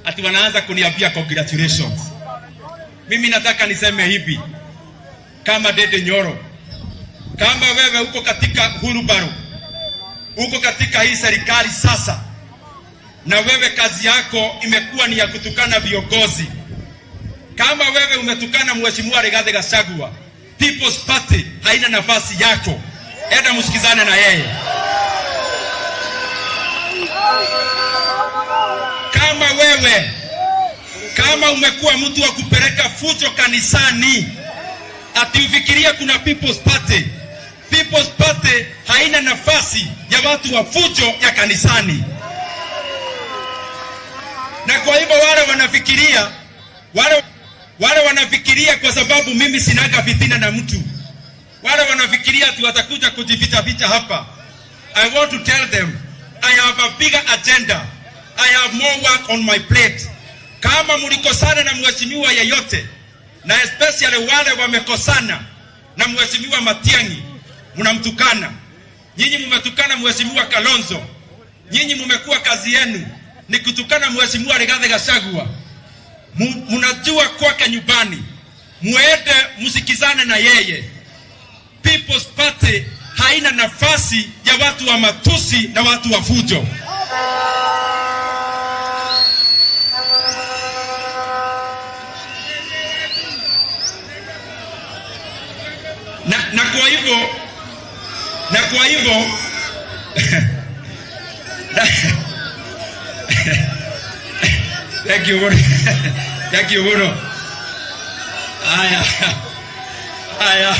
ati wanaanza kuniambia congratulations. Mimi nataka niseme hivi, kama Ndindi Nyoro, kama wewe uko katika hurubaru, uko katika hii serikali sasa, na wewe kazi yako imekuwa ni ya kutukana viongozi, kama wewe umetukana Mheshimiwa Rigathi Gachagua, People's Party haina nafasi yako. Enda msikizane na yeye. Kama wewe, kama umekuwa mtu wa kupeleka fujo kanisani, ati ufikirie kuna People's Party. People's Party haina nafasi ya watu wa fujo ya kanisani. Na kwa hivyo wale wanafikiria, wale wanafikiria kwa sababu mimi sinaga fitina na mtu, wale wanafikiria ati watakuja kujificha ficha hapa. I want to tell them I have a bigger agenda. I have more work on my plate. Kama mlikosana na mheshimiwa yeyote, na especially wale wamekosana na mheshimiwa Matiang'i, mnamtukana. Nyinyi mmetukana mheshimiwa Kalonzo. Nyinyi mmekuwa kazi yenu ni kutukana mheshimiwa Rigathi Gachagua. Mnajua kwake nyumbani, muende msikizane na yeye. People's Party haina nafasi ya watu wa matusi na watu wa fujo. Na kwa hivyo thank you Bwana. Thank you Bwana. Haya. Haya.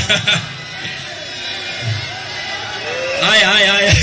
Haya, haya, haya.